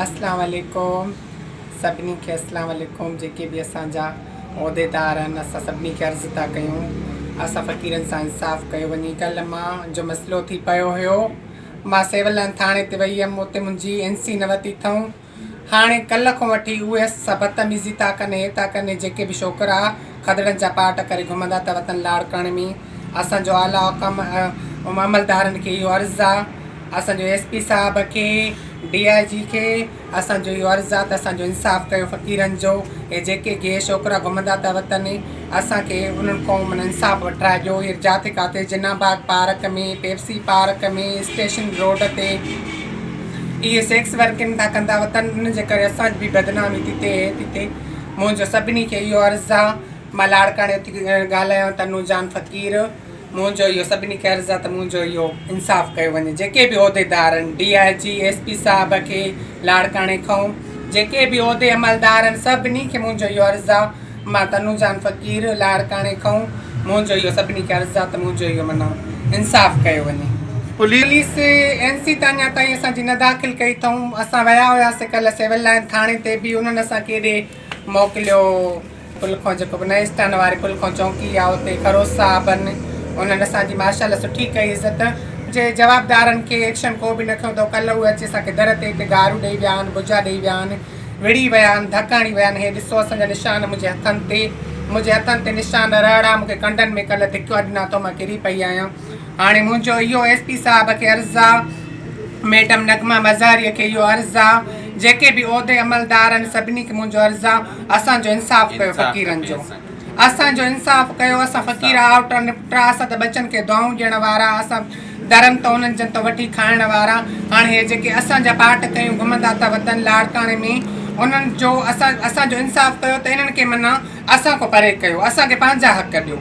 اسلام عليڪم سڀني کي اسلام عليڪم جيڪي به اسان جا عهديدار آهن اسان سڀني کي عرض ٿا ڪيون اسان فقيرن سان انصاف ڪيو وڃي ڪلهه مان جو مسئلو ٿي پيو هيو مان سيول لائن ٿاڻي تي وئي هيم اتي منهنجي اين سي نه ورتي اٿئون هاڻي ڪلهه کان وٺي اهي سڀ بدتميزي ٿا ڪن هي ٿا ڪن جيڪي به ڇوڪرا کدڙن جا پاٽ ڪري گهمندا ٿا وتن لاڙڪاڻي ۾ اسان جو اعليٰ حڪم عملدارن کي اهو عرض آ اسان جو ايس پي صاحب کي ڊي I جي کي اسان جو اهو عرض آ ته اسان جو انصاف ڪيو فقيرن جو هي جيڪي گي ڇوڪرا گهمندا ٿا وتن اسان کي انهن کان من انصاف وٺرائي ڏيو هي جاٿي ڪاٿي Jinnah Bagh park ۾ Pepsi park ۾ station road تي اهي سيڪس ورڪنگ ٿا ڪندا وتن ان جي ڪري اسان جي به بدنامي ٿي ٿئي هي ٿي ٿئي منهنجو سڀني کي اهو عرض آ مان لاڙڪاڻي ٿي ڳالهايان تنو جان فقير منهنجو اهو سڀني کي عرض آ ته منهنجو اهو انصاف ڪيو وڃي جيڪي به عهديدار آهن ڊي I جي ايس پي صاحب کي لاڙڪاڻي کان جيڪي به عهدي عملدار آهن سڀني کي منهنجو اهو عرض آ مان تنو جان فقير لاڙڪاڻي کان منهنجو اهو سڀني کي عرض آ ته منهنجو اهو معنيٰ انصاف ڪيو وڃي. پوليس اين سي ته اڃا تائين اسان جي نه داخل ڪئي اٿئون اسان ويا هياسي ڪلهه سول لائن ٿاڻي تي به انهن اسان کي ايڏي موڪليو پل کان جيڪو به نئين اسٽان واري پل کان چونڪي آ اتي خروش صاحب آهن انهن اسان جي ماشاء الله سٺي ڪئي عزت جي جوابدارن کي ايڪشن ڪو به نه کنيو اٿئون ڪلهه اهي اچي اسان کي در تي هتي گاريون ڏئي ويا آهن بجا ڏئي ويا آهن وڙهي ويا آهن ڌڪ هڻي ويا آهن هي ڏسو اسان جا نشان منهنجي هٿن تي منهنجي هٿن تي نشان رهڙا مون کي ڪنڊن ۾ ڪلهه ڌڪيو ڏنا اٿئون مان ڪري پئي آهيان هاڻي منهنجو اهو ايس پي صاحب کي عرض آ، ميڊم نغمه مزاريء کي اهو عرض آ، جيڪي به عهدي عملدار آهن سڀني کي منهنجو عرض آ، اسان جو انصاف ڪيو فقيرن جو اسان جو انصاف ڪيو اسان فقير آئوٽا نپٽا اسان ته ٻچن کي دعائون ڏيڻ وارا اسان درن تان انهن جن تان وٺي کائڻ وارا هاڻي هي جيڪي اسان جا پاٽ ڪيون گهمندا ٿا وتن لاڙڪاڻي ۾ انهن جو اسان اسان جو انصاف ڪيو ته انهن کي معنيٰ اسان کان پري ڪيو اسان کي پنهنجا حق ڏيو.